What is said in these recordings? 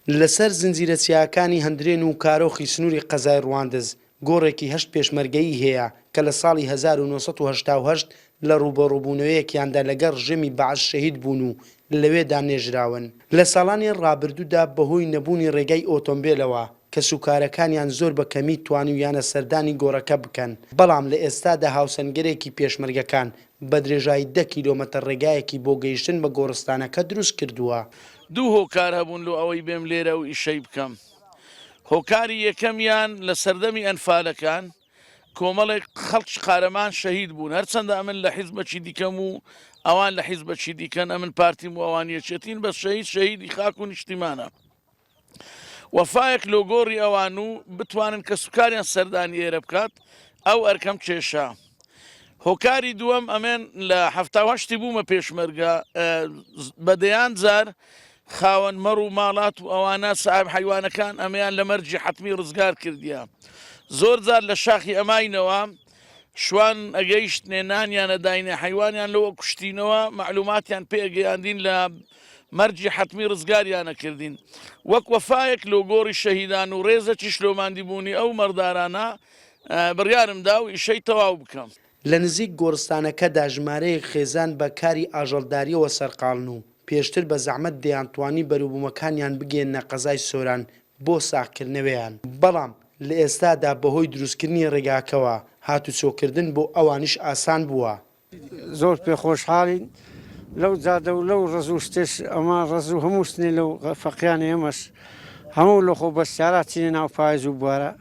لەسەر زنجیرە چیاکانی هەندرێن و کارۆخی سنووری قەزای ڕواندز، گۆڕێکی هەشت پێشمەرگەیی هەیە کە لە ساڵی 1988 لە ڕووبەڕووبوونەوەیەکیاندا لەگەڵ ڕژێمی بەعس شەهید بوون و لەوێدا نێژراون. لە ساڵانی ڕابردوودا بەهۆی نەبوونی ڕێگای ئۆتۆمبێلەوە کەسوکارەکانیان زۆر بە کەمی توانیویانە سەردانی گۆڕەکە بکەن، بەڵام لە ئێستادا هاوسەنگەرێکی پێشمەرگەکان بە درێژایی دە کیلۆمەتر ڕێگایەکی بۆ گەیشتن بە گۆڕستانەکە دروست کردووە. دوو هۆکار هەبوون لۆ ئەوەی بێم لێرە ئەو ئیشەی بکەم، هۆکاری یەکەمیان لە سەردەمی ئەنفالەکان کۆمەڵێک خەڵکی قارەمان شەهید بوون، هەرچەندە ئەمن لە حیزبەکی دیکەم و ئەوان لە حیزبەکی دیکەن، ئەمن پارتیم و ئەوان یەکێتین، بەس شەهید شەهیدی خاک و نیشتیمانە. وەفایەک لۆ گۆڕی ئەوان و بتوانن کەسوکاریان سەردانی ئێرە بکات ئەو ئەرکەم کێشا. هۆکاری دووەم ئەمێن لە 78 بوومە پێشمەرگە بە دەیان جار خاوەن مەڕ و ماڵات و ئەوانە ساحب حیوانەکان ئەمەیان لە مەرجی حەتمی ڕزگار کردیە زۆر جار لە شاخی ئەماینەوە شوان ئەگەیشتنێ نانیان ئەداینێ حەیوانیان لۆ ئەکوشتینەوە مەعلوماتیان پێ ئەگەیاندین لە مەرگی حەتمی ڕزگاریان ئەکردین وەک وەفایەک لۆ گۆڕی شەهیدان و ڕێزەکیش لۆ ماندیبوونی ئەو مەڕدارانە بڕیارم دا و ئیشەی تەواو بکەم. لە نزیک گۆڕستانەکەدا ژمارەیەک خێزان بە کاری ئاژەڵدارییەوە سەرقاڵن و پێشتر بە زەحمەت دەیانتوانی بەروبوومەکانیان بگەیەننە قەزای سۆران بۆ ساغکردنەوەیان، بەڵام لە ئێستادا بەهۆی دروستکردنی ڕێگاکەوە هاتوچۆکردن بۆ ئەوانیش ئاسان بووە. زۆر پێ خۆشحاڵین لەو جادە و لەو ڕەز و شتێش ئەمە ڕەز و هەموو شتێ لەو فەقیانە ئێمەش هەموو لە خۆ بە سیارا چینە ناو پایز و بوارە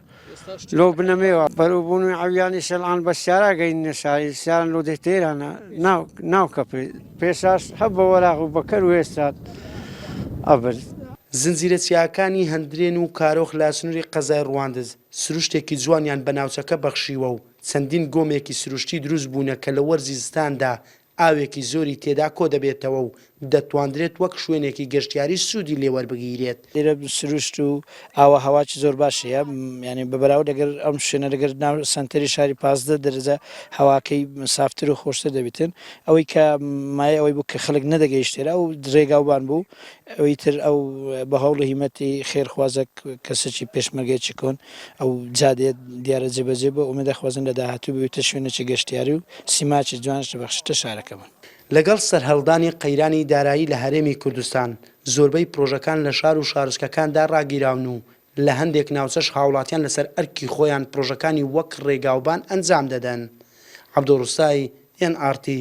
لۆ بنەمێوە بەرەو بوون و عەویانی شەلعان بە سیارا گەینە شاری سیاران لۆ دێ تێرانە ناو ناو کەپێ پێشاش هە بە وەراغ و بە کەر و هێسترات ئەبرد. زنجیرە چیاکانی هەندرێن و کارۆخ لە سنووری قەزای ڕواندز، سروشتێکی جوانیان بە ناوچەکە بەخشیوە و چەندین گۆمێکی سروشتی دروست بوونە کە لە وەرزی زستاندا ئاوێکی زۆری تێدا کۆدەبێتەوە و دەتواندرێت وەک شوێنێکی گەشتیاری سوودی لێ وەربگیرێت. لێرە سروشت و ئاوە هەواکی زۆر باش هەیە یانی بە بەراورد لەگەر ئەم شوێنە لەگەر ناو سەنتەری شاری 15 دەرەجە هەواکەی سافتر و خۆشتر دەبیتن ئەوەی کە مایە ئەوەی بوو کە خەڵک نەدەگەیشتێرە ئەو ڕێگاوبان بوو ئەوی تر ئەو بە هەوڵ و هیمەتی خێرخوازە کەسێکی پێشمەرگەیەکی کۆن ئەو جادەیە دیارە جێبەجێ بووە، ئومێد دەخوازین لە داهاتوو ببێتە شوێنێکی گەشتیاری و سیمایەکی جوانیش دەبەخشێتە شارەکەمان. لەگەڵ سەرهەڵدانی قەیرانی دارایی لە هەرێمی کوردستان، زۆربەی پرۆژەکان لە شار و شارۆچکەکاندا ڕاگیراون و لە هەندێک ناوچەش هاوڵاتیان لەسەر ئەرکی خۆیان پرۆژەکانی وەک ڕێگاوبان ئەنجام دەدەن. عەبدۆ ڕوستای، ئێن ئاڕ تی،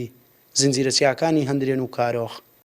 زنجیرە چیاکانی هەندرێن و کارۆخ.